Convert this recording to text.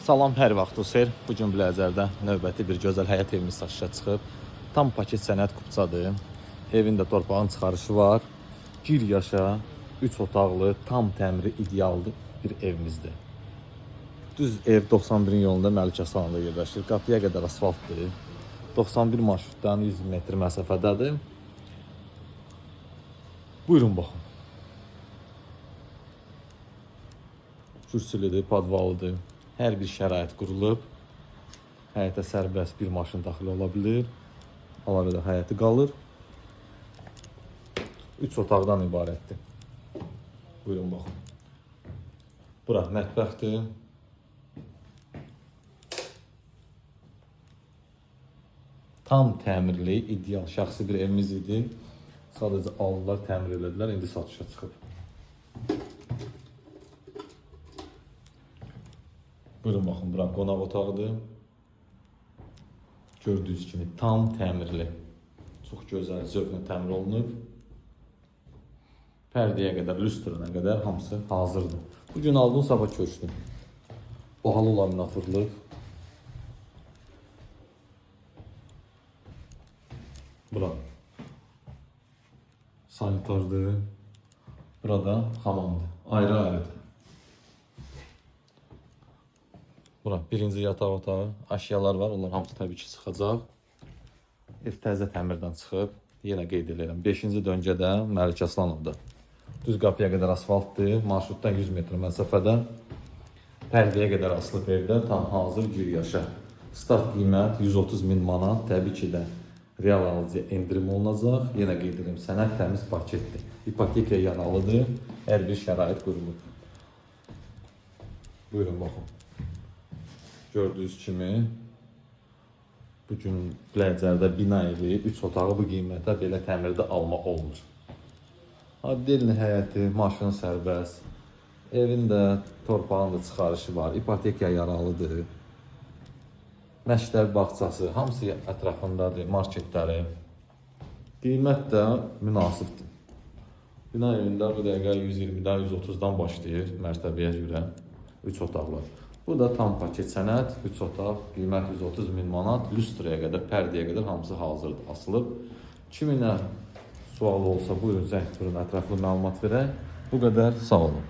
Salam, hər vaxtınız xeyir. Bu gün Biləcərdə növbəti bir gözəl həyət evimiz satışa çıxıb. Tam paket sənəd kupçadır. Evin də torpağın çıxarışı var. Gir yaşa, 3 otaqlı, tam təmiri ideallı bir evimizdir. Düz ev 91-in yolunda Məlik Həsənlovda yerləşir. Qapıya qədər asfaltdır. 91 marşrutdan 100 metr məsafədədir. Buyurun baxın. Kürsülüdür, podvalıdır. Hər bir şərait qurulub. Həyətə sərbəst bir maşın daxil ola bilir. Əlavə də həyəti qalır. 3 otaqdan ibarətdir. Buyurun baxın. Bura mətbəxdir. Tam təmirli, ideal şəxsi bir evimiz idi. Sadəcə aldılar, təmir elədilər, indi satışa çıxıb. Buyurun baxın, bura qonaq otağıdır. Gördüyünüz kimi tam təmirli. Çox gözəl, zövqlə təmir olunub. Pərdəyə qədər, lüstruna qədər hamısı hazırdır. Bu gün aldın, sabah köçdün. Bahalı laminat vurulub. Bura sanitardır. Burada hamamdır. Ayrı-ayrıdır. Bura birinci yataq otağı, əşyalar var. Onlar hamısı təbii ki çıxacaq. Ev təzə təmirdən çıxıb. Yenə qeyd edirəm. 5-ci döngədə Məlik Aslanovda. Düz qapıya qədər asfaltdır. Marşrutdan 100 metr məsafədə. Pərdəyə qədər asılıb evdə tam hazır gir yaşa. Start qiymət 130 min manat. Təbii ki də real alıcıya endirim olunacaq. Yenə qeyd edirəm, sənəd təmiz paketdir. İpotekaya yaralıdır. Hər bir şərait qurulub. Buyurun baxın. Gördüyünüz kimi bu gün Biləcərdə bina evi 3 otağı bu qiymətə belə təmirdə almaq olmur. Addelni həyəti, maşın sərbəst. Evin də torpağın da çıxarışı var. İpotekaya yaralıdır. Məktəb bağçası, hamısı ətrafındadır, marketləri. Qiymət də münasibdir. Bina evində bu dəqiqə 120-dən 130-dan başlayır mərtəbəyə görə 3 otaqlar. Bu da tam paket sənəd, 3 otaq, qiymət 130 min manat, lüstraya qədər, pərdəyə qədər hamısı hazırdır, asılıb. Kiminə sual olsa buyurun zəng vurun, ətraflı məlumat verək. Bu qədər, sağ olun.